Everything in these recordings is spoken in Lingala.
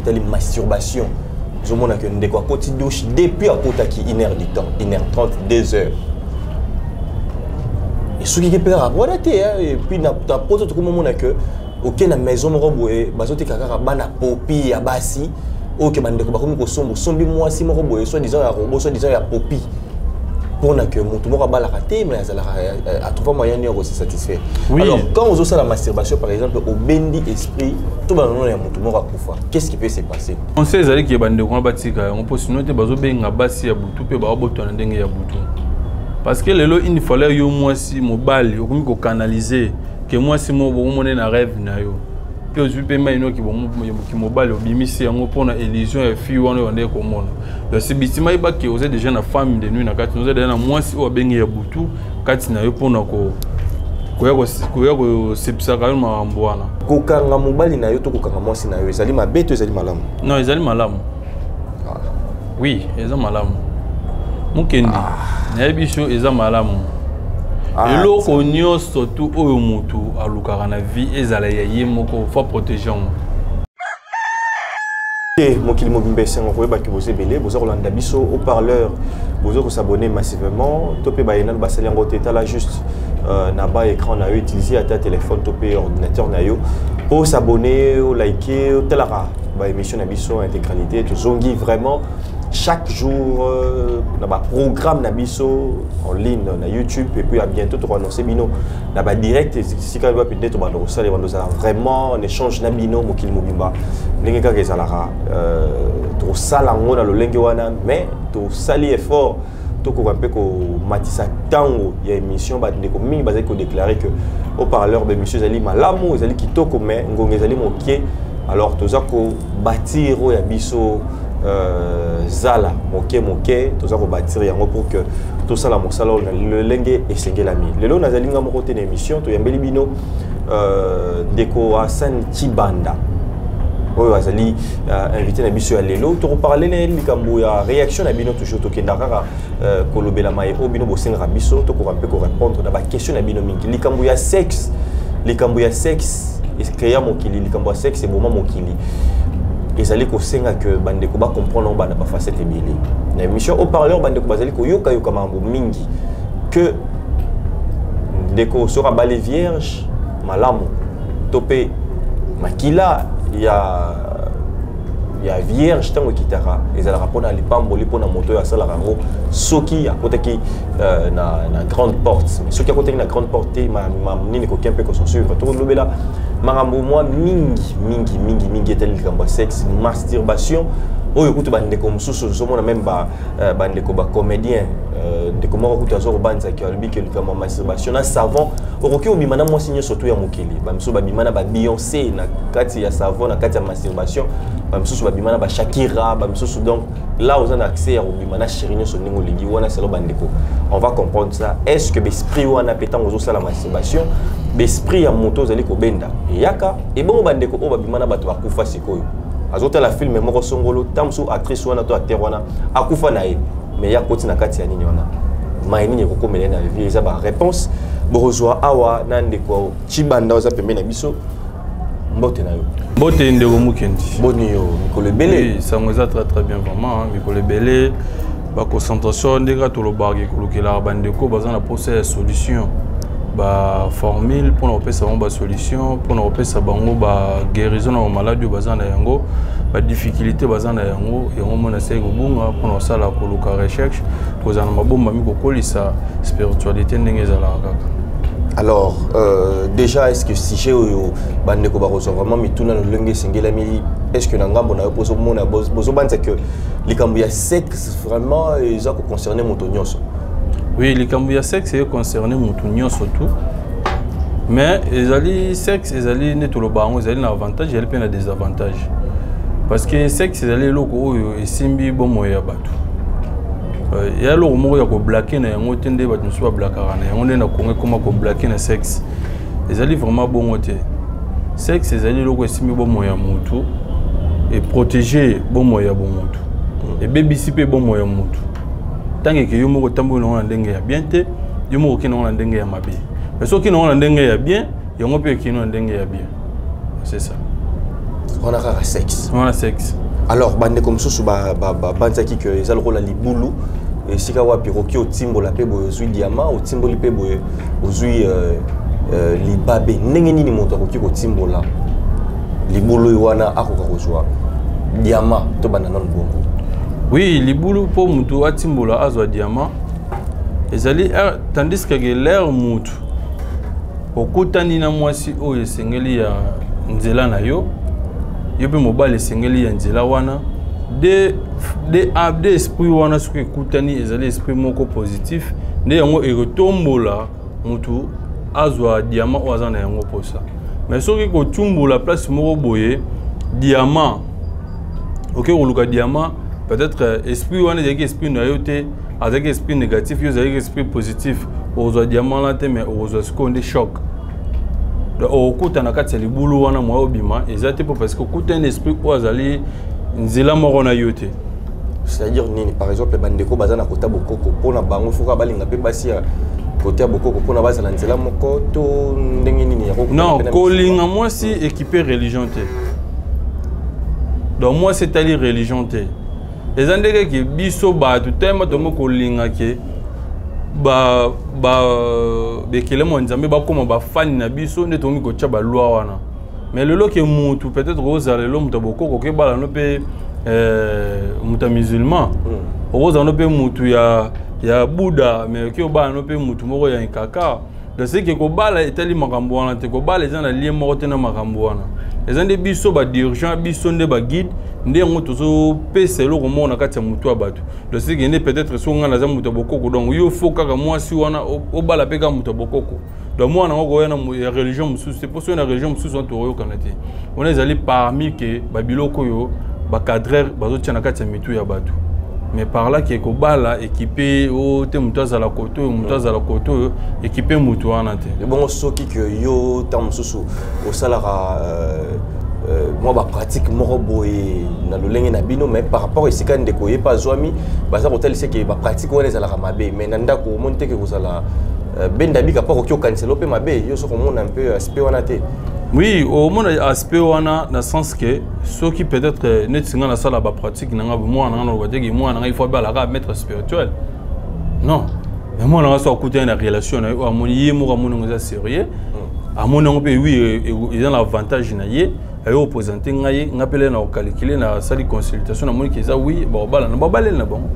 etali masturbation. Ozomona ke ndeko akoti douche, depuis akotaki 1 heure du temps, 1 heure 30, 2 heures, esukiki mpe kaka wana te. Et puis na poto tokomomona ke oke na maison moko boye, bazoteka kaka bana popi ya basi oyo ke bandeko bakomi kosomba. Osombi mwasi moko boye, soit disant ya robot, soit disant ya popi, mpona ke motu moko abalaka te, mais azalaka atrouva moyen nini ya kose satisfaire. Alors quand ozosala masturbation, par exemple obendi esprit to banono ya motu moko akufa, qu'est-ce qui peut se passer? Conseil ezali ke bandeko wana batika yango, mpo sinon te bazobenga basi ya butu mpe baobotana ndenge ya butu, parce que lelo une fois yo mwasi, mobali okomi kocanaliser ke mwasi moko bokomone na rêve na yo, mpe ozwi mpe mai noki mobali obimisi yango mpona illusion ya fille wana oyo ndenge komona. Donc sibitima yebaki oza déjà na femme de nuit na kati, oza déjà na mwasi oyo abengi ya butu kati na yo mpona koya kosepisaka yo makambo wana. Kokanga mobali na yo to kokanga mwasi na yo ezali mabe to ezali malamu? Non, ezali malamu. Oui, eza malamu. Mokendi, nayebi so eza malamu. Eloko nyonso tu oyo motu alukaka na vie ezala ya ye moko, faut protéger yango. Te, mokili mobimba, esengo koyebaki boza ebele boza kolanda biso haut-parleur, boza kos'abonner massivement to mpe baye nanu basali yango te. Tala juste na ba écran na yo, utiliser ata téléphone to mpe ordinateur na yo mpo s'abonner, olike, otalaka baémission na biso intégralité. Tozongi vraiment chaque jour na baprogramme na biso en ligne na YouTube, et puis à bientôt tokoannonce bino na badirect esika wapi nde tobanda kosala, ebanda ozala vraiment en échange na bino mokili mobimba, ndenge kaka ezalaka. Tosala yango na lolenge wana, mais tosali effort tokoka mpe komatisa ntango ya émission. Bandeko mingi bazali kodéclarer que haut-parleur, baémission ezali malamu, ezali kitoko, mais ngonga ezali moke. Alors toza kobâtir oyo ya biso zala moke moke, toza kobâtir yango pour que tosala mosala oyo na lolenge esengelami. Lelo nazali nga moko te na émission. Toyambeli bino ndeko Hassan Chibanda oyo azali invité na biso ya lelo. Tokoparle na ye likambo ya réaction na bino. Toujours tokenda kaka kolobela maye oyo bino bosengaka biso, tokoka mpe korépondre na baquestion na bino mingi. Likambo ya sexe, likambo ya sexe ecréa mokili, likambo ya sexe eboma mokili. Ezali kosenga ke bandeko bacomprendre yango bana bafacette ebele. Na émission haut-parleur, bandeko bazali koyokayoka makambo mingi ke ndeko soki abali vierge malamu to mpe makila ya vierge ntango ekitaka ezalaka mpona lipamboli mpona moto oyo asalaka yango soki akotaki na grande porte. Mais soki akotaki na grande porte te, nini kokia mpe kosensuivre. Tokolobela makambo mwa mingi mingi mingi mingi etali likambo ya sexe, masturbation oyo kutu bandeko mosusu ozomona même bandeko bacomédien, ndeko moko kutu aza kobanzaki, alobi ke likambo ya masturbation na savon, okoki obima na mwasi nyonso to ya mokili. Bamisusu babima na baBeyoncé na kati ya savon, na kati ya masturbation, bamisusu babima na baShakira, bamisusu. Donc là oza na accès ya kobima na chéri nyonso ndenge olingi wana. Selo bandeko, on va comprendre ça. Est ce que baesprit wana mpe ntango ozosala masturbation, baesprit ya moto ozali kobenda eyaka? Ebongo bandeko oyo babima na bato bakufa, sikoyo azotala film moko songolo, ntango mosusu actrice wana to acteur wana akufa na ye, mais ya koti na kati ya nini wana, mai nini ekokomela ye na vie? Eza baréponse bokozwa awa na ndeko Chibanda oza pembeni na biso. Mbote na yo. Mbote, ndeko Mukendi. Boni yo, mikolo ebele? Oui, sango eza très très bien vraiment, hein. Mikolo ebele, baconcentration ndenge tolobaka ekolukelaka bandeko baza na posa ya solution, baformule mpona kopesa bango basolution, mpona kopesa bango baguérison na bamaladi oyo baza na yango, badifficulté baza na yango. Yango mona esali kobunga mpona kosala koluka recherche, kozala na mabombami, kokolisa spiritualité ndenge ezalaka kaka. Alors déjà, est ce que sujet oyo bandeko bakozwa vraiment mituna na lolenge esengelami? Est ce que na ngambo na yo bozomona, bozobanza ke likambo ya sexe vraiment eza koconcerne moto nyonso? Oui, likambo ya sexe econcerne moto nyonso tu, mais ezali sexe ezali nde toloba yango, ezali na avantage, ezali mpe na désavantage, parce que sexe ezali eloko oyo esimbi bomoi ya bato. Ya eloko moko ya koblaguer na yango te, nde bato mosusu bablaguaka na yango, nde na Kongo ekóma koblaguer na sexe. Ezali vraiment bongo te. Sexe ezali eloko esimbi bomoi ya motu, eprotege bomoi ya bomotu, ebebisi mpe bomoi ya motu. Ntango eke yo moko otamboli nango na ndenge ya bien te, yo moko okei nango na ndenge ya mabe, mais soki nango na ndenge ya bien, yango mpe ekei na ndenge ya bien, c'est ça. Wana kaka sexe. Wana sexe. Alors bandeko mosusu babanzaki ke eza lokola libulu, esika wapi okoki otimbola mpe boye ozwi diamant, otimboli mpe boye ozwi libabe. Ndenge nini moto akoki kotimbola libulu oyo wana, akoka kozwa diamant? To banda nano bongo. Oui, libulu, mpo motu atimbola azwa diamant ezali, tandis que l'heure mutu okutani na mwasi oyo esengeli ya nzela na yo, yo mpe mobali esengeli ya nzela wana, de esprit wana soki ekutani, ezali esprit moko positif, nde yango ekotombola mutu azwa diamant oyo aza na yango mposa. Mais soki kotumbola place moko boye diamant, oke koluka diamant, peut-être esprit wana ezalaki esprit na yo te, azalaki esprit négatif, yo ezalaki esprit positif, okozwa diamant wana te, mais okozwa sikoyo nde choc. Donc okokuta na kati ya libulu wana, mwa obima eza te, mpo parce que okutani esprit oyo azali nzela moko na yo te. C'est-à-dire nini? Par exemple, bandeko baza na kota bokoko, mpona bango foka balinga mpe basi ya kote ya bokoko mpona bazala nzela moko, to ndenge nini? Non, kolinga mwasi équipe religion te. Donc mwasi etali religion te. Eza ndenge ke biso bato tema tomo kolinga ke bekelemo ya Nzambe bakóma bafani na biso, nde tokomi kotia baloi wana. Mais lelo ke mutu peut-être ozala lelo moto ya bokoko, okebala no mpe moto ya musulman, okozala no mpe mutu ya Buda, mais oki obala no mpe mutu moko ya nkaka. Donc c'est que kobala etali makambo wana te. Kobala eza na lien moko te na makambo wana. Eza nde biso badirigeant, biso nde baguide, nde yango tozopesa eloko moko na kati ya motu ya bato. Donc c'est que nde peut-être so ngai naza moto ya bokoko, donc yo faut kaka mwasi wana obala mpe kaka moto ya bokoko. Donc mwana yango koya na ya religion mosusu te, mpo soki na religion mosusu wana tokoyokana te. Wana ezali parmi ke babiloko oyo bacadreur bazotia na kati ya mitu ya bato. Mais par là ke kobala équipe o te, moto azala kote oyo, moto azala kote oyo, équipe moto wana te. Ebongo soki ke yo ntango mosusu osalaka mwa bapratique moko boye na lolenge na bino, mais par rapport esika ndeko ye mpe azwami, baza kotalisa ke bapratique wana ezalaka mabe, mais na ndako omoni te ke kozala benda bika mpo akoki okanisela mpe mabe, yo soki omona mpe aspect wana te? Oui, omona aspect wana na sens ke soki peut-être neti nga nasala bapratique na nga, mwana nga naloba teke mwana nga il faut abalaka maître spirituel. Non, mais mwana nga so akutani na relation na ye oyo amoni ye moko, amoni yango eza sérieux, amoni yango mpe oui, eza na avantage na ye, aye oprésente ngai ye, nga mpe na kocalculer, nasali consultation, namoni ke eza oui, bakobala na babaleli na bango.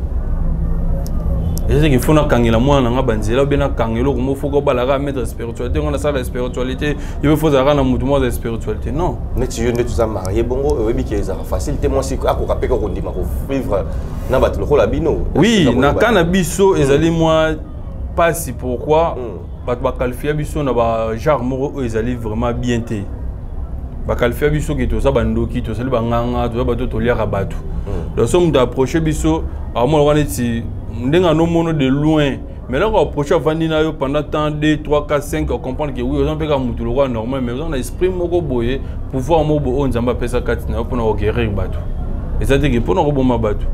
Eza teke faut nakangela mwana na nga banzela obe nakanga eloko mo faut kobalaka maître spiritualité, ngo nasala spiritualité, yo mpe faut ozalaka na motu moko aza spiritualité. Non. Neti yo nde toza marié bongo, oyebi ke ezalaka facile te mwasi akoka mpe kondima kovivre na bato lokola bino. Oui, na ka na biso ezali mwa pasi. Pourquoi? Bato baqualifia biso na bagenre moko oyo ezali vraiment bien te. Baqualifia biso ke toza bandoki, tozali banganga, toza bato toliaka bato. Donc so moto approche biso, akomona wana neti ndenge anomono de loin, mais loko approche, avandi na yo pendant temps 2 3 4 5, ocomprendre ke oui, oza mpe kaka motu lokola normal, mais oza na esprit moko boye, pouvoir moko boye oyo Nzambe apesa kati na yo mpona koguérir bato. Eza teke mpona koboma bato.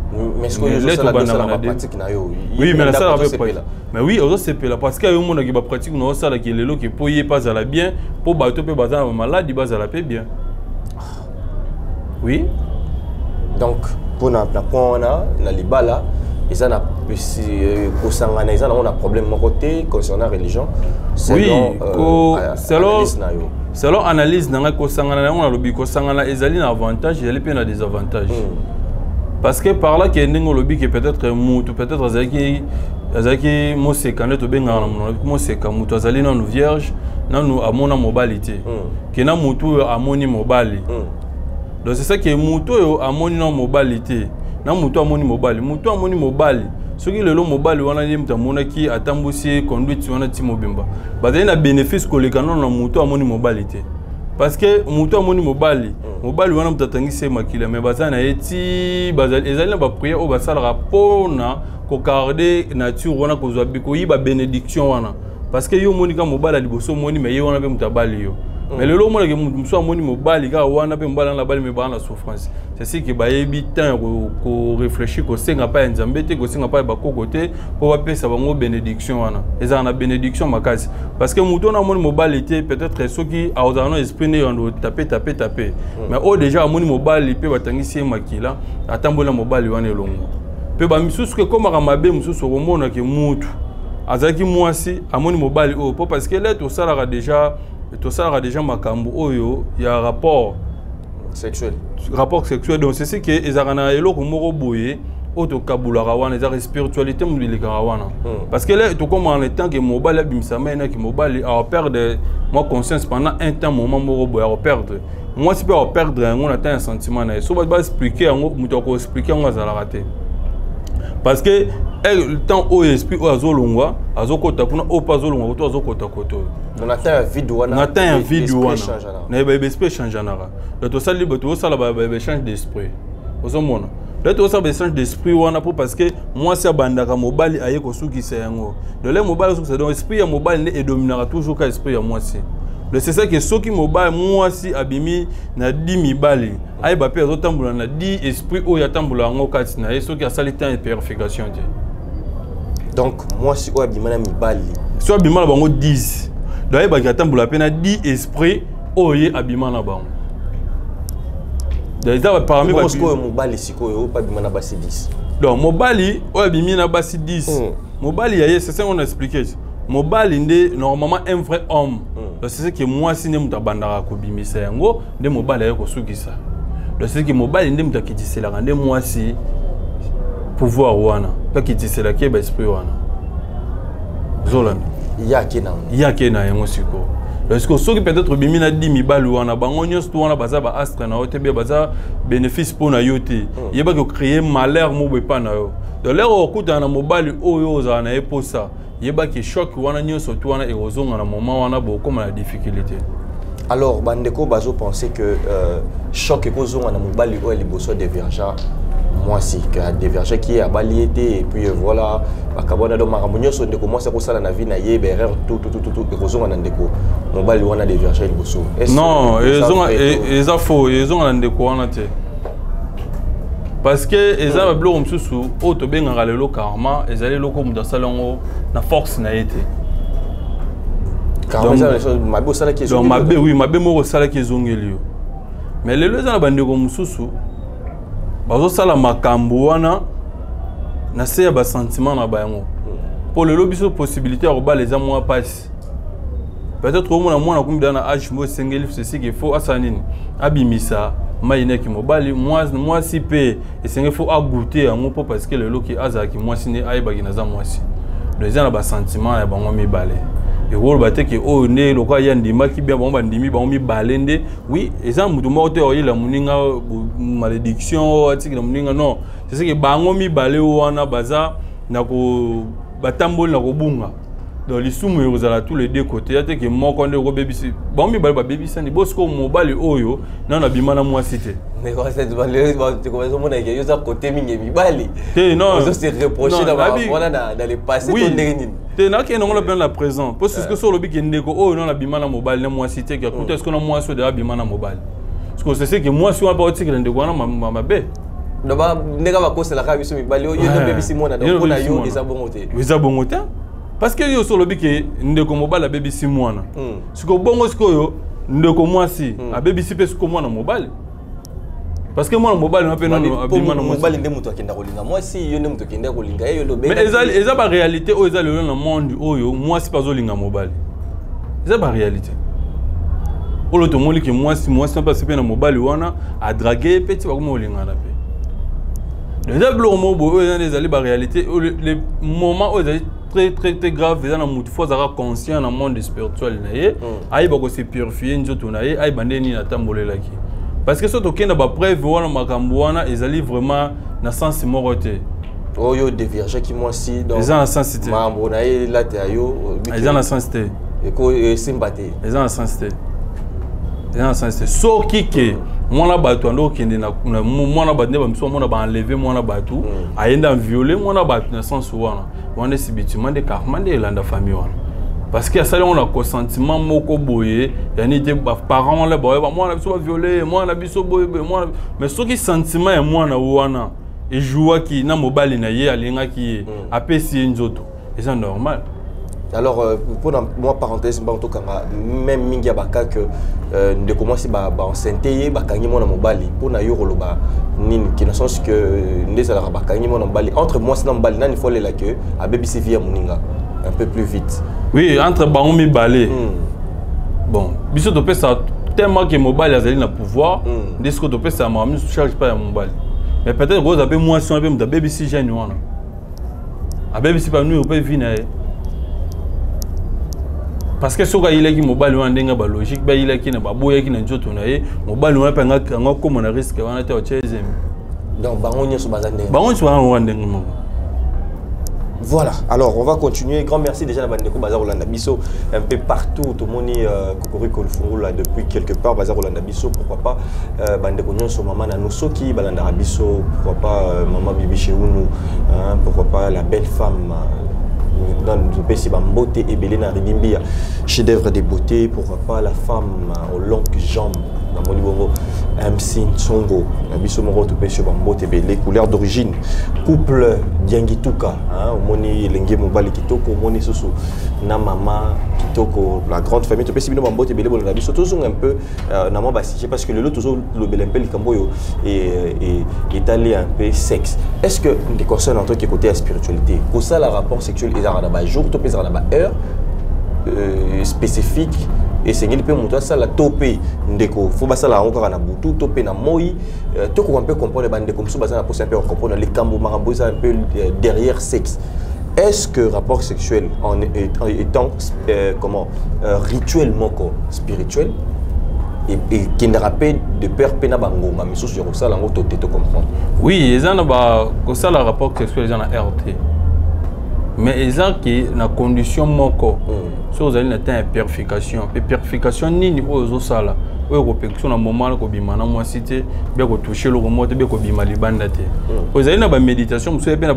Oui, mais nasalaka mpe. Mais oui, ozosepela parce que yo omonaki bapratique na osalaki lelo ke mpo ye mpe azala bien, mpo bato mpe baza na bamaladi bazala mpe bien, oui. Donc mpona na point wana na libala, eza na kosangana, eza nango na problème moko te concernant religion? Oui, selon analyse na ngai, kosangana na yango, nalobi kosangana ezali na avantage, ezali mpe na désavantage. Parce que par là ke ndenge olobi ke peut-être mutu peut-être azalaki moseka, nde tobengaka na monoko moseka, mutu azali nanu vierge, nanu amona mobali te, ke na mutu oyo amoni mobali. Donc c'est ça ke mutu oyo amoni nanu mobali te na mutu amoni mobali, mutu amoni mobali, soki lelo mobali wana ye mutu amonaki, atambusi ye conduite wana ti mobimba, bazali na bénéfice koleka nano na mutu amoni mobali te. Parce que mutu amoni mobali, mobali wana moto atangisi ye makila, mais baza na ye ti ezali na baprière oyo basalaka mpona kogarder nature wana, kozwa koyiba bénédiction wana. Parce que yo omoni ka mobali ya liboso omoni, mais ye wana mpe moto abali yo. Mais lelo omonake motu mosusu amoni mobali kaka wana mpe mobali wana abali, me baa na souffrance. C'est ce que bayebi temps ya koréfléchir, kosenga pa ya Nzambe te, kosenga pa ya bakoko te, mpo bapesa bango bénédiction wana. Ezala na bénédiction makasi, parce que motu wana amoni mobali te, peut-être soki akozala no esprit nde yando tape tape tape. Mais oyo déjà amoni mobali mpe batangisi ye makila, atamboli na mobali wana elongo. Mpe bamisusu ekomaka mabe, mosusu okomonake mutu azalaki mwasi, amoni mobali oyo, mpo parce que le tosalaka déjà makambo oyo ya rapport sexuel. Rapport sexuel. Donc c'est ce que ezalaka na eloko moko boye oyo tokabulaka wana, ezalaka spiritualité moto elekaka wana. Parce que là tokomaka na temps ke mobali abimisa mai naki, mobali akoperdre mwa conscience pendant un temps, moment moko boye akoperdre, mwasi mpe akoperdre yango na temps ya sentiment na ye. So bato baexpliquer yango, moto akoexpliquer yango azalaka te, parce que temps oyo esprit oyo azolongwa, azokota kuna, oyo mpe azolongwa koto, azokota koto oyo. Na temps ya vide wana. Na temps ya vide wana, na baesprit échangeanaka. Donc tosali, tozosala baéchange d'esprit, ozomona. Donc tozosala baéchange d'esprit wana mpo parce que mwasi abandaka, mobali aye kosukisa yango. Donc le mobali osukisa, donc esprit ya mobali nde edominaka toujours ka esprit ya mwasi. Donc c'est ça que soki mobali, mwasi abimi na 10 mibali, ayeba mpe azotambola na 10 esprit oyo atambola yango kati na ye, soki asali temps ya purification te. Donc mwasi oyo abima na mibali, so abima na bango 10, donc ayebaki atambola mpe na 10 esprit oyo ye abima na bango. Donc eza parmi sikoyo mobali sikoyo oyo mpe abima na basi 10? Donc mobali oyo abimi na basi 10, mobali ya ye, c'est ça qu'on a expliqué, mobali nde normalement un vrai homme. Donc c'est ce que mwasi nde moto abandaka kobimisa yango, nde mobali aye kosukisa. Donc c'est ce que mobali nde moto akitiselaka nde mwasi pouvoir wana, mpe akitiselaki ye baesprit wana, ozolanda. Ye ake na Ye ake na yango sikoyo. Donc sikoyo soki peut-être obimi na 10 mibali wana, bango nyonso to wana baza baastre na yo te, be baza bénéfice mpo na yo te, yebaki ocréer malheur mo boye epa na yo. Donc lere okutana na mobali oyo ozala na ye posa, yebaki choc wana nyonso to wana ekozonga na moment wana, bokóma na difficulté. Alors bandeko bazopenser que choc ekozonga na mobali oyo ya liboso déviergea mwasi, ke adéviergeaki ye, abali ye te, et puis voilà, bakabwana. Donc makambo nyonso ndeko mwasi akosala na vie na ye, baerreur tout tout tout tout, ekozonga na ndeko mobali wana dévierge liboso. Non, eza faux, ezonga na ndeko wana te, parce que eza babiloko mosusu oyo tobengaka lelo karma. Ezali eloko moto asala yango na force na ye te. Mabe osalaki. Donc mabe, oui, mabe moko osalaki ezongeli yo. Mais lelo eza na bandeko mosusu bazosala makambo wana na se ya basentiment na bango, mpo lelo biso possibilité ya kobala eza mwa mpasi. Peut-être omona mwana komi na âge mo esengeli, ceci qu'il faut asala nini, abimisa mai neki mobali, mwasi mpe esengeli faut agoûter yango, mpo parce que lelo ki azalaki mwasi nde ayebaki naza mwasi. Donc eza na basentiment ya bango mibale, ekoloba te ke oyo nde lokola ye andimaki bien, bango bandimi bango mibale nde. Oui, eza motu moko te oyela moninga malédiction oyo atikela moninga. Non, c'est ce que bango mibale wana baza na ko batamboli na kobunga. Donc lisumu ekozala tous les deux côtés, ya te ke moko nde okobebisi, bango mibale babebisani. Bo sikoyo mobali oyo nano abima na mwasi te. Ozomona yo oza côté mingi mibali. Te, non. Ozose reprocher na wana dans le passé to ndenge nini? Te, nakende yango na mpe na présent, mpo sikoyo so olobi ke ndeko oyo nano abima na mobali na mwasi te, ke akuta sikoyo na mwasi oyo deja abima na mobali, sikoyo c'est ce que mwasi wana mpe otikela ndeko wana mabe. Ndenge bakoselaka biso mibali oyo, yo obebisi mwana, donc mpona yo eza bongo te? Eza bongo te, parce que yo so olobi ke ndeko mobali abebisi mwana, sikoyo bongo sikoyo ndeko mwasi abebisi mpe sikoyo mwana mobali, parce que mwana mobali na mpe nano abima na mwasi. Mobali nde moto akenda kolinga mwasi, yo nde moto okenda kolinga ye, yo nde. Mais eza baréalité oyo eza lelo na monde oyo, mwasi mpe azolinga mobali, eza baréalité oyo tomoni ke mwasi mpe asi mpe na mobali wana adraguer ye mpe ti bakoma kolingana mpe. Eza biloko moko boye oyo eza nde ezali baréalité. Le moment oyo ezali très très très grave, eza na motu faut azalaka conscient na monde spirituel na ye, ayeba kose purifier nzoto na ye, ayeba nde nini atambolelaki, parce que so tokenda bapreuve wana, makambo wana ezali vraiment na sens moko te. Oyo déviergeaki mwasi, donc eza na sens te. Makambo na ye elata ya yo. Eza na sens te. Esimba te. Eza na sens te, eza na sens te. Soki ke mwana bato ando okende na mwana bato, nde bamisu bamona baenlever mwana bato, ayenda violer mwana bato na sens wana, wana esibitima nde karma nde elanda famille wana. Parce que asali yango na consentiment moko boye ya nini te. Baparent wana baoyeba mwana biso baviole mwana biso boye boye mwana. Mais soki sentiment ya mwana wana ejouaki na mobali na ye, alingaki ye, apesi ye nzoto, eza normal. Alors mpona mwa parenthèse mbango, tokanga même mingi ya baka que ndeko mwasi baenceinte ye, bakangi mwana mobali. Mpona yo koloba nini ke na sens que nde ezalaka bakangi mwana mobali, entre mwasi na mobali, nani faut alela ke abebisi vie ya moninga un peu plus vite? Oui, entre bango mibale. Bon, biso topesa tellement ke mobali azali na pouvoir. Nde sikoyo topesaka makambo miso charge pa ya mobali, mais peut-être koza mpe mwasi wana mpe moto abebisi jeune wana, abebisi banuire mpe vie na ye, parce que soki ayelaki mobali wana ndenge balogique bayelaki na baboyaki na nzoto na ye, mobali wana mpe anga akóma na risque wana te, otya ezemi. Donc bango nyonso baza ndenge Bango nyonso baza ndenge moko. Voilà, alors on va continuer. Grand merci déjà à Bandeko baza kolanda biso un peu partout. Tout le monde, Kokoriko Lufungula depuis quelque part, baza kolanda biso, pourquoi pas Bandeko nyonso, maman na Soki, balanda biso, pourquoi pas maman Bibi Cheounou, hein, pourquoi pas la belle femme dans nous pesi bambote ebele na Ridimbia, chef-d'œuvre de beauté, pourquoi pas la femme aux longues jambes namoni bongo MC Ntsongo na biso moko, topesi yo bambote ebele. Couleur d'origine, couple Diangituka, hein, omoni elenge mobali kitoko, omoni susu na mama kitoko, la grande famille, topesi bino bambote ebele bolanda biso. Tozonga un peu na mwa basujet, parce que lelo tozolobela un peu likambo oyo etali un peu sexe. Est ce que ndeko concerne en tant que côté ya spiritualité, kosala rapport sexuel ezalaka na bajour to mpe ezalaka na baheure spécifique esengeli mpe moto asala, to mpe ndeko fo basala yango kaka na butu to mpe na moi? Tokoka mpe comprendre bandeko mosusu baza na posa mpe comprendre likambo, makambo eza un peu derrière sexe. Est-ce que rapport sexuel en étant comment rituel moko spirituel ekendaka mpe de pair mpe na bangonga misusu ya kosala yango to te, to comprendre? Oui, eza na kosala rapport sexuel eza na rt, mais eza ke na condition moko. Soki ozali na temps ya purification, mpe purification nini oyo ozosala, oyo ekopekisa na moment wana kobima na mwasi te, be kotouche eloko moko te, be kobima libanda te. Ozali na baméditation mosusu mpe na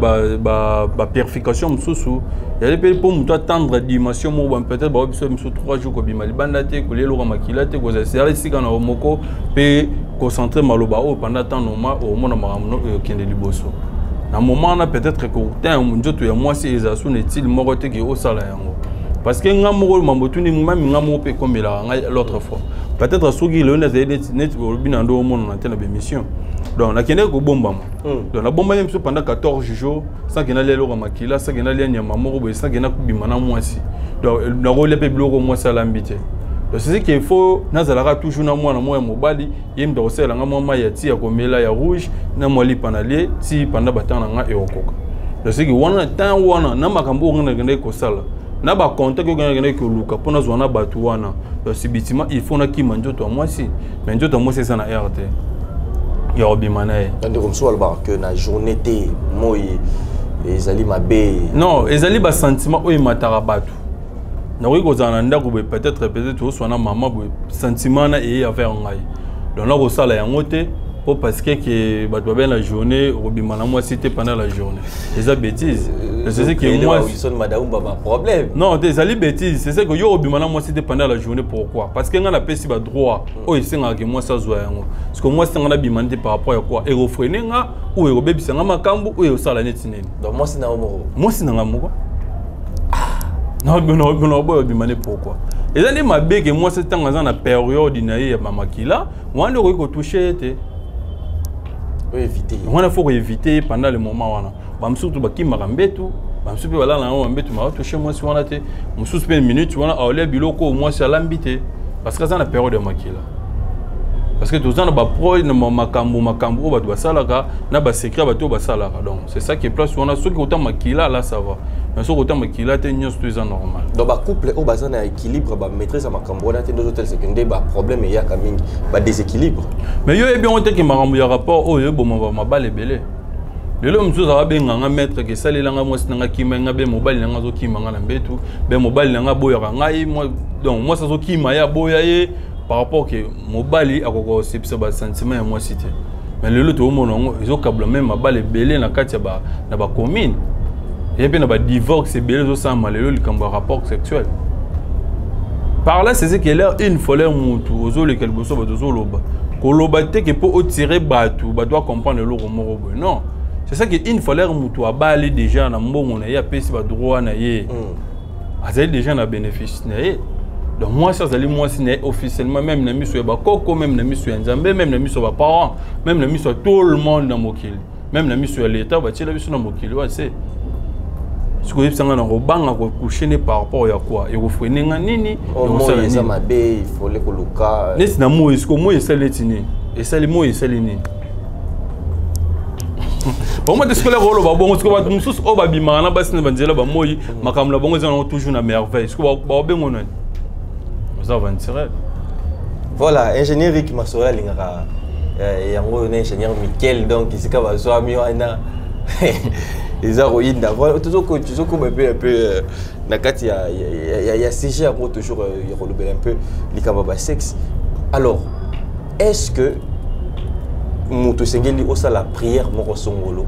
bapurification mosusu ezali mpe mpo moto atteindre dimension moko. Ba peut-être bao biso miso 3 jours kobima libanda te, kolia eloko ya makila te, kozala esika na yo moko mpe concentre maloba oyo pendant temps normal, omona makambo okende liboso. Na moment wana, peut-être kotin nzoto ya mwasi ezala so na etile moko te ke osala yango, parce que nga moko mambo tuni mami, nga moko mpe ekomelaka ngai l'autre fois. Peut-être soki lelo nazali neti olobi na ndo omonana te na bémission, donc nakendeki kobombama. Donc nabombami biso pendant 14 jours sans ke nalia eloko ya makila, sans ke nalia nyama moko boye, sans ke nakobima na mwasi. Donc nakolia mpe biloko mwasi alambi te. Donc c'est ce qu'il faut, nazalaka toujours na mwana moko ya mobali, ye moto akosalela nga mwa mai ya ti ya komela ya rouge na mwa lipa na lie ti pendant batemps na nga ekokoka. Donc c'est que wana temps wana na makambo oyo nga nakendaki kosala na bacontact oyo nga nakendaki koluka mpo nazwa na bato wana, donc subitement il faut nakima nzoto ya mwasi. Mais nzoto ya mwasi eza na heure te ya kobima na ye. Bandeko mosusu balobaka ke na journée te, moi ezali mabe. Non, ezali basentiment oyo emataka bato. Nakoki kozala na ndako boye, peut-être oswa na mama boye, sentiment wana eye affaire ngai, donc nakosala yango te po parce que ke bato babe na journée okobima na mwasi te pendant la journée, eza bêtise. C'est ce que moi problème. Non te, ezali bêtise. C'est ce que yo obima na mwasi te pendant la journée, pourquoi? Parce que ngai napesi badroit oyo esengaka ke mwasi azwa yango. Parce que mwasi ngai nabima te par rapport ya quoi? Ekofreiner nga oyo ekobebisa nga makambo oyo osala neti nini? Donc mwasi na yo moko? Mwasi na nga moko naboya obima ne, pourquoi? Eza nde mabe ke mwasi ntango aza na période na ye ya bamakila wana nde okoki kotouche ye te. Éviter. Wana faut koéviter pendant le moment wana. Bamosusu bakimaka mbetu, bamosusu mpe balala yango bambetu, makatouche mwasi wana te. Mosusu mpe minute wana aolia biloko oyo mwasi alambi te, parce que aza na période ya makila. Parce que toza na bapro na makambo oyo bato basalaka na basecret bato oyo basalaka. Donc c'est ça qui est place wana. Soki ota makila là, ça va, mais soki ota makila te, nyonso to eza normal. Donc bacouple oyo baza na équilibre, bamaîtrise ya makambo wana te, nde ozotalisa nde baproblème eyaka mingi, badéséquilibre. Mais yo oyebi yango te ke makambo ya rapport oyo eboma mabala ebele. Lelo mosusu azala abenganga maître ke esalelanga mwasi nanga kima nga, be mobali nanga azokima nga na mbetu, be mobali nanga aboyaka ngai. Donc mwasi azokima ye, aboya ye par rapport ke mobali akoka kosepisa basentiment ya mwasi te. Mais lelo toomona yango ezokabula même mabala ebele na kati ya na bacommune, ye mpe na badivorce ebele ezosalama lelo, likambo ya rapport sexuel. Par là, c'est ce que l'air une fois l'air mutu ozoleka liboso bato, ozoloba koloba te ke mpo otire bato, bato bacomprendre eloko moko boye. Non, c'est ça que une fois l'air mutu abali déjà na mbongo na ye, apesi badroit na ye, azali déjà na bénéfice na ye. Donc mwasi azali mwasi na ye officiellement, même na miso ya bakoko, même na miso ya Nzambe, même na miso ya baparent, même na miso ya tout le monde na mokili, même na miso ya l'État batiela biso na mokili wa se. Soki oyebisanga na kobanga kocoucher ne par rapport ya quoi, ekofreiner nga nini? Ekosala eza mabe, il faut koluka. Neti na moi, siko moi esali neti nini? Esali moi, esali nini? Bango te. Sikoyo koloba bongo, sikoyo bato mosusu oyo babimaka na basi na banzela bamoi, makambo na bango eza nango toujours na merveille. Sikoyo baobengo nani? Oza aventurier. Voilà, ingénieur Rick Masoro alingaka yango oyo na ingénieur Mikel. Donc esika bazwami wana eza koyinda. Voilà, tozokoma mpe un peu na kati ya sujet yango, toujours ya kolobela un peu likambo ya basexe. Alors, est ce que moto esengeli osala prière moko songolo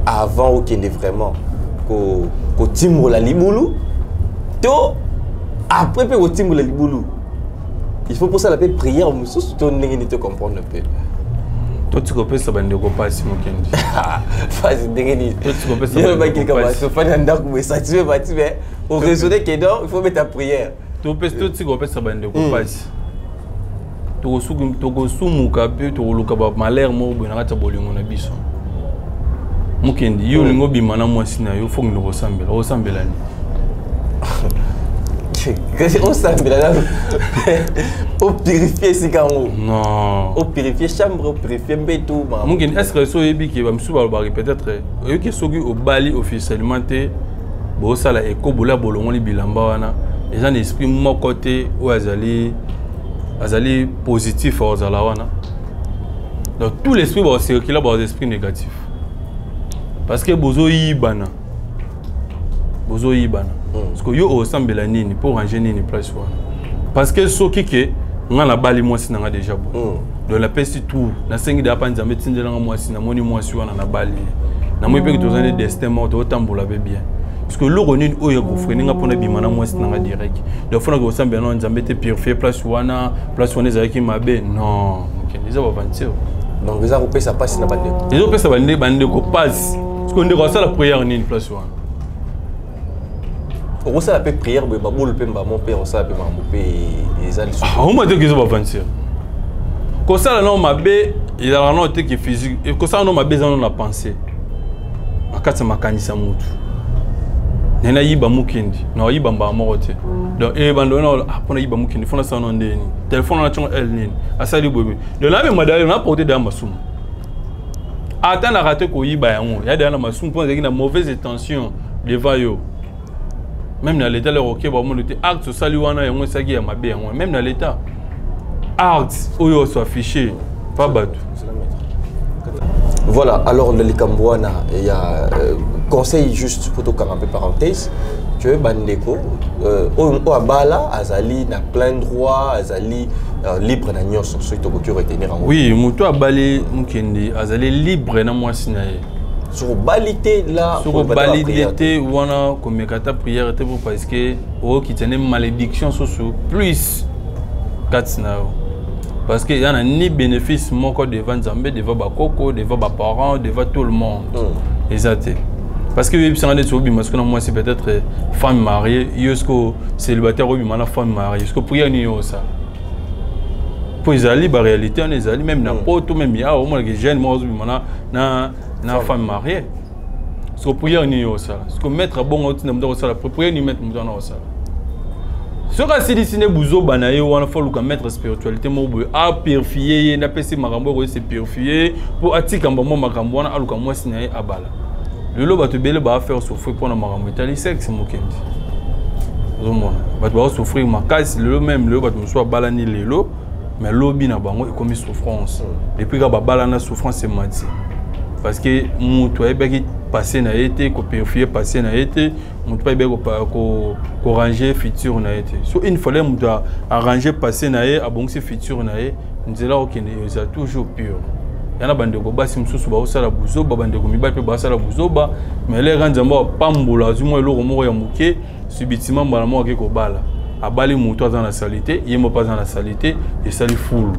avant okende vraiment kotimbola libulu, to après mpe kotimbola libulu il faut posala mpe prière mosusu, to ndenge nini? To comprendre mpe. Toti kopesa bandeko mpasi, mokendi. Pasi ndenge nini? Bakilika basofani na ndako boye, satisfait bati, mais oraisonner que non, il faut mettre ta prière. Toti kopesa bandeko mpasi, tokosumuka mpe tokoluka bamalheur moko boye na kati ya bolingo na biso. Mokendi, yo olingi obima na mwasi na yo, fokende kosambela, okosambela nini? Kasi osambela nanu, opurifie esika yango. Non. Opurifie chambre, opurifie mbeto. Mokende, est ce que so oyebi ke bamisusu balobaki, peut-être oyebi ke soki obali officiellement te, bosala ekobola, bolongoli bilamba wana, eza na esprit moko te oyo azali positif ozala wana. Donc tout l'esprit bakocircula, baza esprit négatif, parce que bozoyibana, bozoyibana. Parce que yo osambela nini mpo ranger nini place wana? Parce que soki ke nga nabali mwasi na nga déjà bo, donc napesi tout, nasengi deya mpa Nzambe, etindelanga mwasi, namoni mwasi wana, nabali ye, namoni mpe toza nde destin moko, tozotambola mpe bien. Parce que eloko nini oyo ekofreiner nga mpona bima na mwasi na nga direct? Donc fonaka kosambela na Nzambe te, purifie place wana, place wana ezalaki mabe. Non, okende, eza baventure. Donc eza kopesa mpasi na bandeko. Ezopesa bandeko mpasi, parce que ndeko asala prière nini place wana? Okosala mpe prière boye, babulu mpe mbamo mpe osala mpe makambo mpe eza lisusu. Oma te, eza baventure. Kosala nao mabe ezalaka nao te ke physique. Kosala nao mabe eza nao na pensée, na kati ya makanisi ya motu. Naye nayiba mokendi, nayiba mbala moko te. Donc ebando na mpona yiba mokendi, fona sala nao ndeni telefone wana, tiongo ele nini asali boye. Donc namema dayo naporte daya masumu, ata naka te koyiba yango ya daya na masumu, mpo ezalaki na mauvaise intention devant yo. Même na l'état lero oke, bamoni te acte osali wana, yango esalaki ya mabe yango. Même na l'état, acte oyo oso affiché pa bato. Voilà, alors le likambo wana ya conseil, juste pour tokanga mpe parenthèse que bandeko oyo abala azali na plein droit, azali libre na nyonso, soki tokoki retenir yango. Oui, moto abali, mokendi, azali libre na mwasi na ye. Soki obali te la? Soki obali te wana, komeka ata prière te, po parce que okokita nde malédiction susu plus kati na yo, parce que ya na ni bénéfice moko devant Nzambe, devant bakoko, devant baparent, devant tout le monde. Eza te, parce que oyebisanga neti obima soki na mwasi, peut-être femme mariée, yo siko célibataire, obima na femme mariée, siko prière nini osala? Mpo ezali baréalité wana, ezali même na poto, même ya omonaka jeune moko azobima na femme mariée. Siko prière nini osala? Siko maître bongo otinda moto akosala prière nini? Maître, moto wana osala, soki asilisi nde buzoba na ye wana, fo aluka maître spiritualité moko boye, apurifie ye, napesi makambo oyo se purifie mpo atika mbamo makambo wana, aluka mwasi na ye, abala. Lelo bato ebele baafaire souffrir mpona makambo etali sexe. Mokendi, ozomona bato baosouffrir makasi lelo. Même lelo, bato mosusu babalani lelo, mais lobi na bango ekomi souffrance. Depuis kaka babalana, souffrance emati, parce que moto ayebaki passé na ye te, kopurifie passé na ye te, moto mpe ayebaki koranger futur na ye te. So une fois le moto arrange passé na ye, abongisi futur na ye, nzela okende eza toujours pure. Yana bandeko basi mosusu baosala buzoba, bandeko mibali mpe baosala buzoba, mais leka Nzambe apambola, azwi mwa eloko moko ya moke, subitement mbala moko ake kobala. Abali moto aza na saleté, ye moko aza na saleté, esali fulu.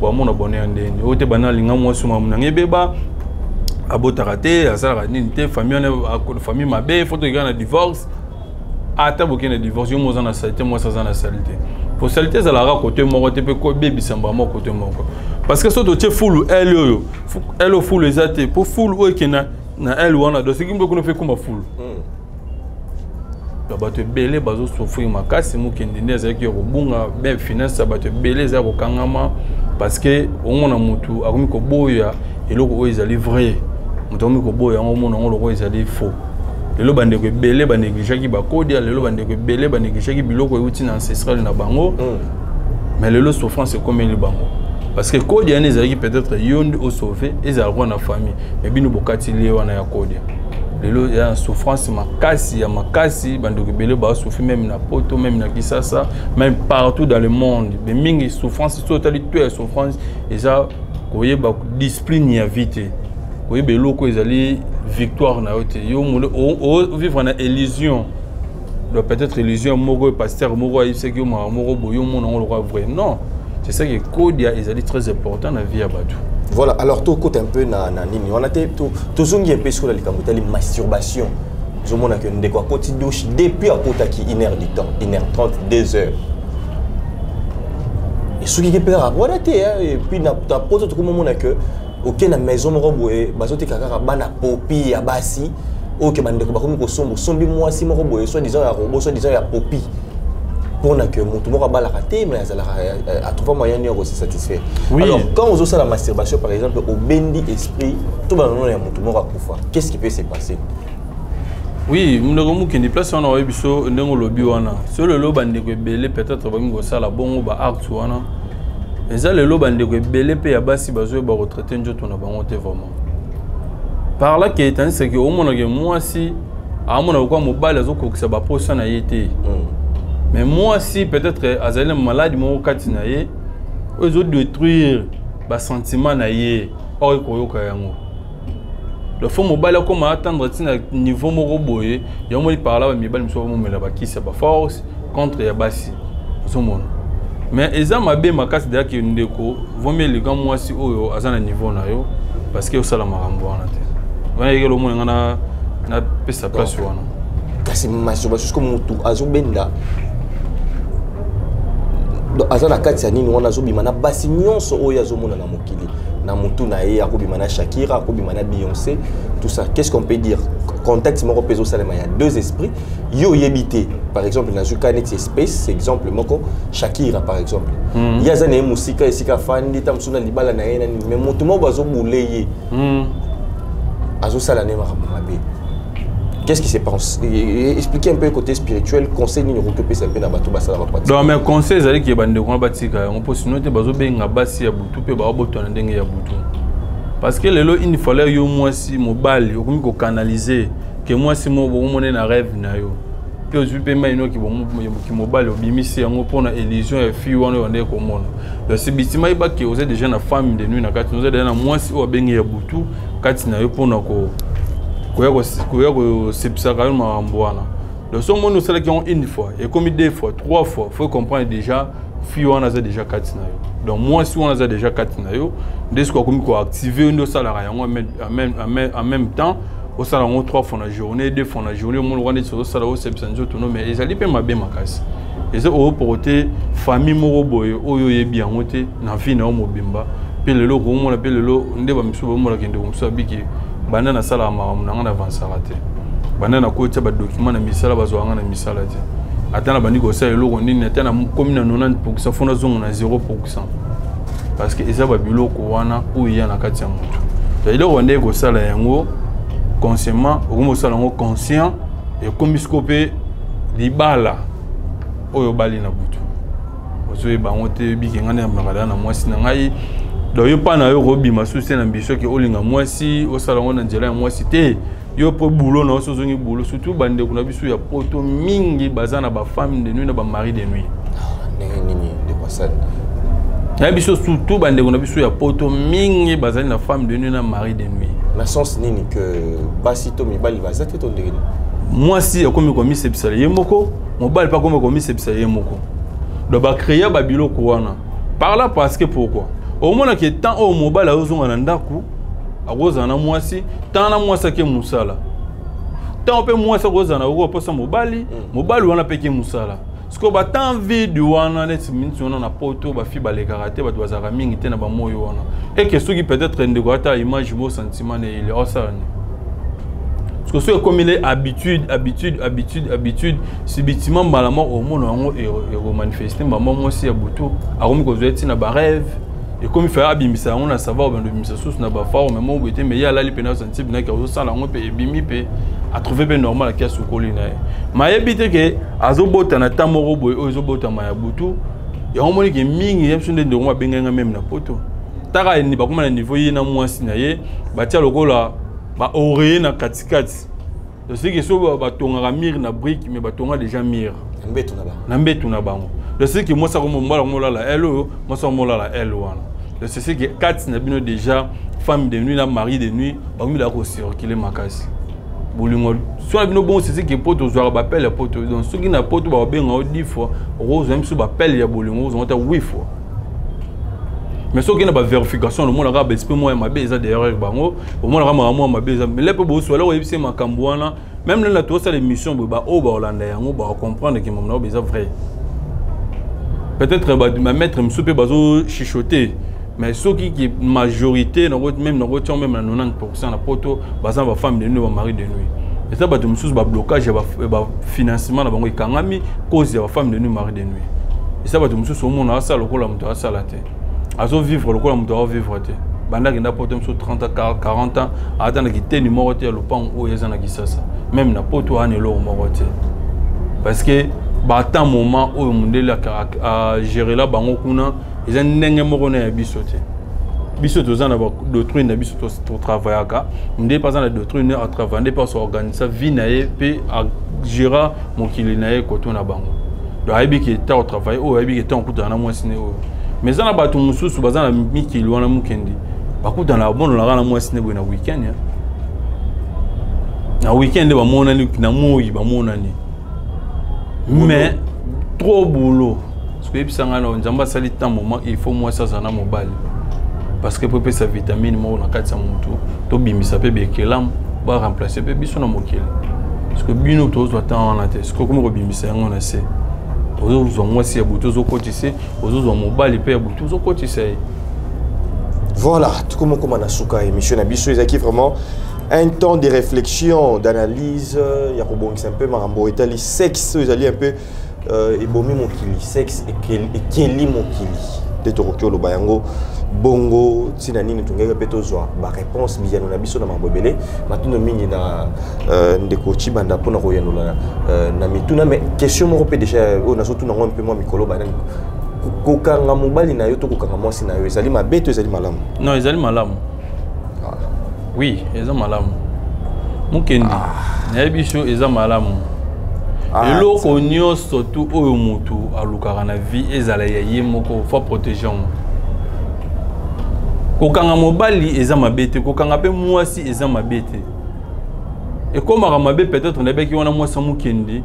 Bamona bonheur ndeni oyo te? Bana alinga mwasi, mamu nanga ebeba, abotaka te, asalaka nini te, famille wana famille mabe, faut tokeka na divorce. Ata bokende divorce, yo mo oza na saleté, mwasi aza na saleté. Po saleté ezalaka kote moko te mpe kobebisa mbama kote moko, parce que so totie fulu ele oyo, ele oyo fulu eza te, mpo fulu oyo ekenda na ele wana, donc soki mpe kuna mpe ekoma fulu. Bato ebele bazosouffrir makasi. Mokende nde azalaki ya kobunga be finance ya bato ebele eza ya kokangama, parce que omona motu akomi koboya eloko oyo ezali vrai, moto akomi koboya yango, omona yango lokola ezali faux. Lelo bandeko ebele banégligeaki bakodia, lelo bandeko ebele banégligeaki biloko euti na ancestral na bango. Mais lelo souffrance ekomeli bango, parce que kodia wana ezalaki peut-être yo nde osauve, ezalaka na famille, mais bino bokatili ye wana ya kodia. Lelo ya souffrance makasi ya makasi, bandeko ebele basouffrir, même na Poto, même na Kisasa, même partout dans le monde. Mais mingi souffrance, so otali to ya souffrance, eza koyeba discipline ya vie te, koyeba eloko ezali victoire na yo te. Yo ovivre na illusion, donc peut-être illusion moko, pasteur moko ayebisaki yo makambo moko boye, omona yango lokola vrai. Non, c'est ça que kodia ezali très important na vie ya bato. Voilà, alors tokota un peu na nini wana te, tozongi un peu sikoyo na likambo etali masturbation. Ozomona ke ndeko akoti douche, depuis akotaki 1 heure du temps, 1h30, 2 heures, esukiki mpe kaka wana te. Et puis na Poto tokomomona ke oke na maison moko boye, bazoteka kaka bana popi ya basi oyo ke bandeko bakomi kosomba. Osombi mwasi moko boye, soit disant ya robot, soit disant ya popi, mpona ke motu moko abalaka te, mais azalaka atrouva moyen nini ya kose satisfaire. Alors quand ozosala masturbation, par exemple obendi esprit to bananono ya motu moko akufa, qu'est-ce qui peut se passer? Oui, ndeko Mokende, place wana oyebi biso ndenge olobi wana. So lelo bandeko ebele peut-être bakomi kosala bongo baacte wana, eza lelo bandeko ebele mpe ya basi bazoyeba kotraiter nzoto na bango te vraiment. Par là ke tandis ke omonake mwasi aamona lokola mobali azokokisa baposa na ye te. Mais mwasi peut-être azali na maladi moko kati na ye oyo ezodétruire basentiment na ye, oyo koyoka yango. Le faut mobali akóma atteindre ntina niveau moko boye, yango moni par là bamibali mosusu bamomela bakisi ya baforce contre ya basi, ozomona. Mais eza mabe makasi deyaki ndeko, vomi elika mwasi oyo aza na niveau na yo, parce que osala makambo wana te. Wana yekela omona nga napesa place wana. Kasi masturbation, soki motu azobenda, aza na kati ya nini wana, azobima na basi nyonso oyo azomona na mokili, na motu na ye, akobima na Shakira, akobima na Beyoncé, tout ça, qu'est-ce qu'on peut dire? Contact moko mpe ezosalema ya deux esprits, yo oyebi te. Par exemple, nazwi ka neti espèce exemple moko, Shakira par exemple. Ye aza na ye mosika, esika afandi ta mosusu na libala na ye na nini, mais motu moko azobule ye, azosala ne makambo mabe. Qu'est-ce qui se passe? Expliquez un peu côté spirituel, conseil nini okoki opesa mpe na bato basala bapratique? Donc mais conseil ezali ke bandeko wana batika yango, mpo sino te bazobenga basi ya butu mpe baobotana ndenge ya butu, parce que lelo une fois yo mwasi, mobali okomi kocanaliser ke mwasi moko bokomona na rêve na yo, mpe ozwi mpe mai noki mobali obimisi yango mpona illusion ya fille wana oyo ndenge komona. Donc sibitima yebaki oza déjà na femme de nuit na kati, oza déjà na mwasi oyo abengi ya butu kati na yo mpona koya kosepisaka yo makambo wana. Donc so omoni osalaki yango une fois, ekomi deux fois, trois fois, faut comprendre déjà fille wana aza déjà kati na yo. Donc mwasi wana aza déjà kati na yo, nde soki akomi koactiver yo, nde osalaka yango en même temps, osala yango trois fois na journée, deux fois na journée, omoni wana neti ozosala osepisa nzoto no. Mais ezali mpe mabe makasi, eza oporte famille moko boye oyo oyebi yango te na vie na yo mobimba. Mpe lelo okomona, mpe lelo nde bamisusu bamonaka, ndeko mosusu abiki banda nasalaka makambo na nga na avansaka te, banda nakotia badocument na misala, bazwaka nga na misala te, ata na bandi kosala eloko nini, ata nakomi na 90 %, faut nazonga na 0 %, parce que eza babiloko wana oyo eya na kati ya motu. Eloko bandeki kosala yango consciemment, okomi kosala yango conscient, ekomi siko mpe libala oyo obali na butu, ozoyeba yango te. Oyebiki ngai nayambaka na mwasi na ngai, donc yo mpa na yo kobima susu te na ambition ke olinga mwasi, osala yango na nzela ya mwasi te. Yo mpo boulot na yo, so ozongi boulot, surtout bandeko na biso ya Poto mingi baza na bafemme de nuit na bamari de nuit. Ndenge nini, ndeko Asani? Na biso, surtout bandeko na biso ya Poto mingi bazali na femme de nuit na mari de nuit. Na sens nini? Ke basi to mibali baza te to ndenge nini? Mwasi akomi komisepisa ye moko, mobali mpe akomi komisepisa ye moko. Donc bacréa babiloko wana par là, parce que pourquoi? Omonaki temps oyo mobali azozonga na ndako, akozala na mwasi, ntango na mwasi ake mosala, ntango mpe mwasi akozala na okoka mposa mobali, mobali wana mpe ke mosala. Sikoyo batemps vide wana, neti miniti wana na Poto, bafi balekaka te, bato bazalaka mingi te na bamoi wana. Eke soki peut-être ndeko ata image mo sentiment na ele osala nini? Parce que soki ekomi le habitude, habitude, habitude, habitude, subitement, mbala moko omona yango ekomanifeste. Mbama mwasi ya butu akomi kozwa ye ntina barêve, ekomi fa abimisa yango na savoir, obanda obimisa susu na baforme moko boye te. Mais ye alali mpe na santi binaki azosala yango, mpe ebimi, mpe atrouve mpe normal, aki asukoli na ye. Mayebi te ke azobota na temps moko boye oyo ezobotama ya butu. Yango moniki mingi ya biso nde ndeko abengai nga meme na Poto, taka bakoma na niveau ye na mwasi na ye batia lokola baoreiller na katikati. Tosiki so batongaka mur na brique, mais batonga déjà mur mbeto na bango. Na mbeto na bango. Tosiki mwasi akomobala komolala ele oyo, mwasi akomolala ele wana. Tosiki kati na bino déjà femme de nuit na mari de nuit bakomilaka kocircule makasi, bolingo so na bino bongo. Sesiki po tozwaka baappel ya Poto. Donc soki na Poto bakobenga yo 10 fois, okozwa biso baappel ya bolingo, ozwa ta 8 fois. Mais soki na bavérification, omonaka baesprit moko ya mabe eza derrière bango, omonaka makambo ya mabe eza. Mais le mpe boswala oyebisi makambo wana, même lelo tosala émission boye, baoyo baolanda yango bakocomprendre ke makambo na eza vrai. Peut-être bamaître mosusu mpe bazochuchoter, mais soki ke majorité même nakotia même na 90 na Poto baza na bafemme de nuit, bamari de nuit. Eza bato mosusu bablocage ya bafinancement na bango ekangami cause ya bafemme de nuit, mari de nuit. Eza bato mosusu omona asala lokola moto asala te, azovivre lokola moto aovivre te. Banda akenda Poto mosusu 30, 40 ans, ata na kiteni moko te ya lopango oyo eza na Kisasa. Même na Poto wana eloko moko te, parce que bata moment oyo mondele agérela bango kuna eza ndenge moko na ya biso te. Biso toza na badoctrine na biso, totravaillaka nde mpe aza na doctrine, atravaille nde mpe asoorganisa vie na ye mpe agéra mokili na ye koto na bango. Donc ayebi ke ta otravaille oyo, ayebi ke ta okutana na mwasi ne oyo. Mais eza na bato mosusu baza na mikili wana, mokendi bakutana, bamonolaka na mwasi ne boye na weekend, na weekend nde bamonani, na moi bamonani, mais trop boulot. Soki oyebisa ngai na Nzambe asali temps moment, il faut mwasi azala na mobali, parce que po epesa vitamine moko na kati ya motu, tobimisa mpe bekelamu baremplace mpe biso na mokili. Parce que bino tozwa temps wana te. Soki okomi kobimisa yango na se, ozozwa mwasi ya butu, ozokotisa, ozozwa mobali mpe ya butu, ozokotisa ye. Voilà, tout comme na suka émission na biso, ezalaki vraiment un temps de réflexion, d'analyse ya kobongisa un peu makambo etali sexe oyo ezali un peu ebomi mokili, sexe ekeli mokili nde tokoki oloba yango bongo. Ntina nini tongeki mpe tozwa baréponse, biyano na biso na makambo ebele, matuno mingi na ndeko Chibanda mpona koyanola na mituna. Mais question moko mpe déjà oyo nazotuna yango mpe mwa mikolo banani: kokanga mobali na yo to kokanga mwasi na yo ezali mabe to ezali malamu? Non, ezali malamu. Oui, eza malamu. Mokendi, nayebi so eza malamu. Eloko nyonso tu oyo motu alukaka na vie ezala ya ye moko, faut protéger yango. Kokanga mobali eza mabe te, kokanga mpe mwasi eza mabe te. Ekomaka mabe peut-être nayebaki wana mwasi ya mokendi,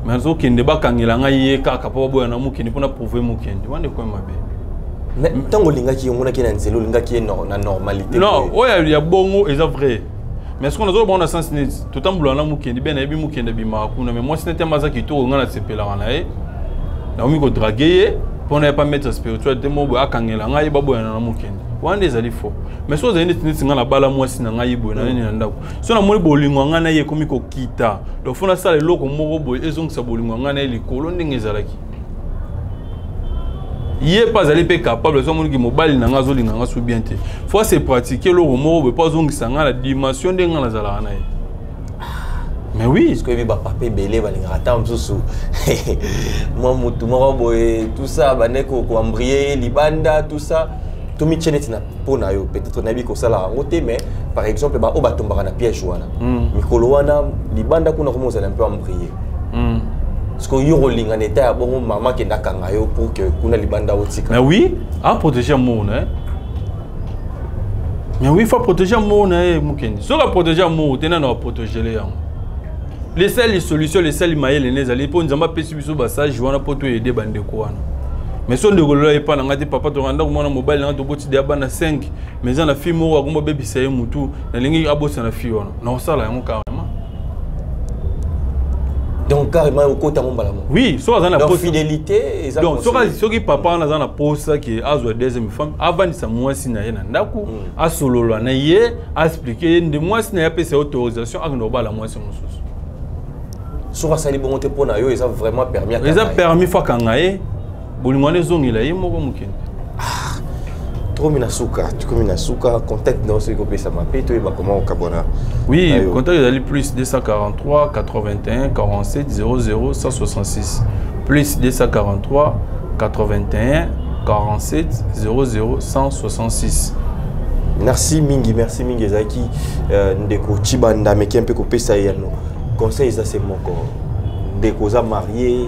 mais azokende bakangela ngai ye kaka mpo baboya na mokendi mpona prouve mokendi wana, ekomi mabe. Mais ntango olingaki ye, omonaki ye na nzela, olingaki ye na normalité? Non, oyo ya bongo eza vrai, mais soki nazoloba ngo na sens neti totambola na mokendi be, nayebi mokendi abimaka kuna, mais mwasi neti aza kitoko, ngai nasepelaka na ye, nakomi kodraguer ye mpona ye pa maître spirituel te mo boye akangela ngai ye baboyana na mokendi wana nde ezali faux. Mais soki ozali neti ngai nabala mwasi na ngai boye na nini na ndako, so namoni bolingo ya ngai na ye ekomi kokita, donc faut nasala eloko moko boye ezongisa bolingo ya ngai na ye likolo ndenge ezalaki. Ye mpe azali mpe capable, so amoniki mobali na ngai azolinga nga so bien te, faut ase pratique eloko moko boye mpo azongisa ngai na dimension ndenge ngai nazalaka na ye. Mais oui. Parce que oyebi bapapa ebele balingaka ata mosusu mwa motu moko boye, tout ça, bande koembrouiller ye libanda, tout ça. Tomitie neti na mpo na yo, peut-être nayebi kosalaka yango te, mais par exemple baoyo batombaka na piège wana, mikolo wana libanda kuna komi ozala un peu embrouillé, parce que yo kolinga na eta ya bongo, mama akende akanga yo pour que kuna libanda otika. Mais oui, aprotéger amour na ye. Mais oui, faut protéger amour na ye. Mokendi, soki aprotéger amour te, nani aprotégele yango? Lesali solution, lesali mayele nde ezali mpo Nzambe apesi biso basage wana mpo toyede bandeko wana. Mais so ndeko lelo ayepa na ngai te, papa, toka ndako, mwana mobali na ngai, toboti deya bana 5, mais eza na fille moko akomba obebisa ye mutu, nalingi abosana fille wana, nakosala yango carrément. Donc carrément okota ngo mbala moko? Oui, so aza na Donc fidélité eza Donc soki papa wana aza na posa ke azwa deuxième femme, avandisa mwasi na ye na ndako, asolola na ye, aexpliquer ye nde mwasi na ye apesa ye autorisation akende kobala mwasi mosusu. Soki asali bongo te, mpo na yo eza vraiment permis? Eza permis, faut akanga ye, bolingo wana ezongela ye moko mokende. Tokomi na suka, tokomi na suka. Contact na soki kopesama mpe toyeba comment okabwana. Oui, contact ezali plus 243 81 47 00 166, plus 243 81 47 00 166. Merci mingi, merci mingi. Ezalaki ndeko Chibanda meki mpe kopesa yano conseil. Eza se moko: ndeko oza marié,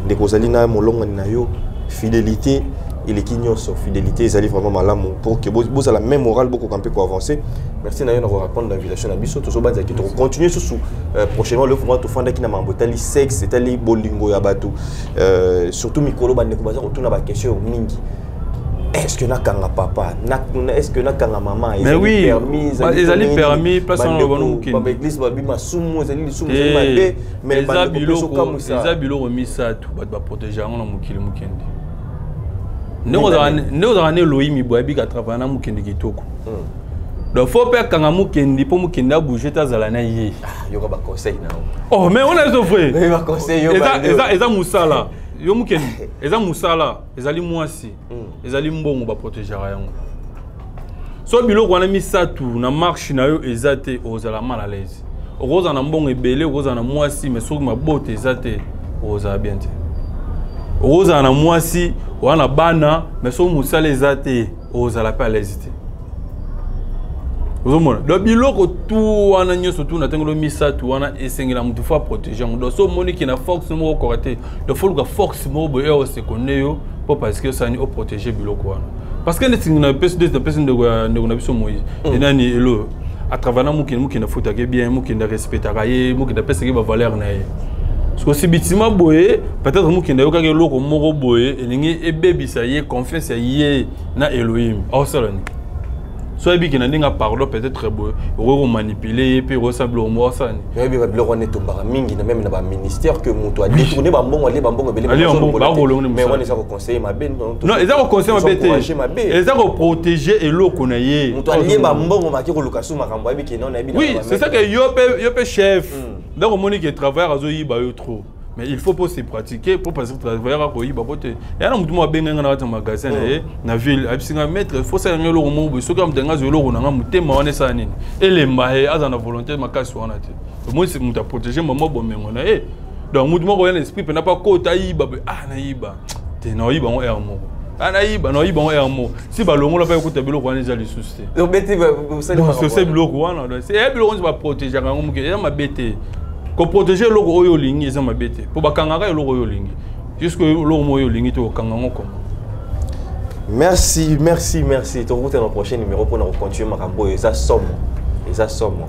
ndeko ozali na molongani na yo, fidélité eleki nyonso. Fidélité ezali vraiment malamu pour que bozala même moral, bokoka mpe koavancer. Merci na yo na korépondre na invitation na biso. Tozobanzaki tokocontinue susu prochainement. Le vraiment tofandaki na mambo etali sexe, etali bolingo ya bato, surtout mikolo bandeko baza kotuna baquestion mingi: est-ce que nakanga papa, est-ce que nakanga mama? Mais oui, ezali permis, place wana bano mokende. Baeglise babi masumu, ezali lisumu, ezali mabe, mais eza biloko, eza biloko misato bato baprotege yango na mokili mokende. Ndenge ozalaka na Elohim boye, ayebika travaille na mokende kitoko. Donc faut mpe akanga mokendi mpo mokendi abouge te, azala na ye. Yoka baconseil na Oh, mais wana ezo vrai, eza mosala yo mokendi, eza mosala, ezali mwasi, ezali mbongo, baprotegeaka yango. So biloko wana misato na marche na yo eza te, ozala mal à l'aise. Okozala na mbongo ebele, okozala na mwasi, mais soki mabota eza te, okozala bien te. Okozala na mwasi, oza na bana, mais soki mosala eza te, okozala mpe à l'aise te. Ozomona, donc biloko tu wana nyonso tu na ntangelo misato wana esengela motu faut aprotéger yango. Donc so omoniki na force moko okoka te, donc faut luka force moko boye oyo osekonde yo mpo parce que osani oprotéger biloko wana. Parce que neti napesi napesi ndeko ya ndeko na biso Moïse enani elo atravaille na mokende, mokende afutaki bien, mokende arespectaka ye, mokende apesaki bavaleur na ye. Parce que sibitima boye, peut-être mokende ayokaki eloko moko boye elingi ebebisa ye confiance ya ye na Elohim, aosala nini? So ayebiki na ndenge pardon, peut-être boye okoki komanipuler ye mpe okosala biloko moko, asala nini? Oyebi babiloko wana etombaka mingi na même na baministère que moto adétourne bambongo, alie bambongo ebele. Mais wana eza koconseiller mabe? Non, eza koconseiller mabe te, eza koprotéger eloko na ye. Moto alie bambongo, maki koluka su makambo, ayebi ke non, nayebi. Oui, c'est ça que yo mpe chef, donc omoni ke travailleur azoyiba yo trop, mais il faut pas se pratiquer pour parce que travailleur akoyiba po te. Eya na motu moko abengai nga na kati ya magasin na ye na ville, ayebisi nga: "Maître, faut sala nga eloko moko boye. Soki moto anga azwa eloko na nga, motema wana esala nini? Elemba ye, aza na volonté makasi wana te." Omoni, moto aprotéger mama bomengo na ye. Donc motu moko oya na esprit mpena mpo akota ayiba boye: "Ah, nayiba te, naoyiba yango heure moko. Ah, nayiba, naoyiba yango heure moko." Si balongola mpe ekuta biloko wana eza lisusu te, se biloko wana eya biloko nyonso baprotégeaka yango moke. Eza mabe te koprotéger eloko oyo olingi, eza mabe te mpo bakangaka eloko oyo olingi, jusque eloko moko oyo olingi te, kokanga yango koma. Merci, merci, merci. Tokuta na prochain numéro mpona kocontinue makambo oyo. Eza somo, eza somo,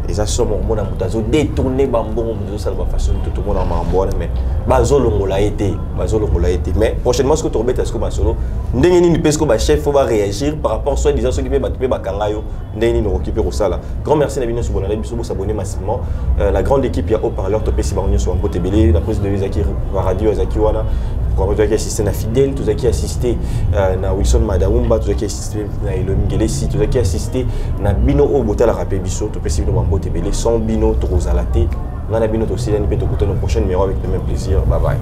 eza somo. Omona moto azodétourne bambongo, moto azosala bafaçon to tomona makambo wana, mais bazolongola ye te, bazolongola ye te. Mais prochainement soki tokobeta sikoyo masolo ndenge nini mpe sikoyo bachef faut baréagir par rapport soit disant soki mpe bato mpe bakanga yo, ndenge nini okoki mpe kosala. Grand merci na bino nyonso bolanda biso, bosabonner massivement. La grande équipe ya haut-parleur, topesi bango nyonso bambote ebele. La prise de ezalaki radio, ezalaki wana, tozalaki assisté na Fidèle, tozalaki assisté na Wilson Madaumba, tozalaki assisté na Elohim Gelesi, tozalaki assisté na bino oyo botalaka mpe biso. Topesi bino bambote ebele. Sans bino tokozala te. Ngai na bino tosilani mpe tokutana au prochain numéro avec le même plaisir. Bye bye.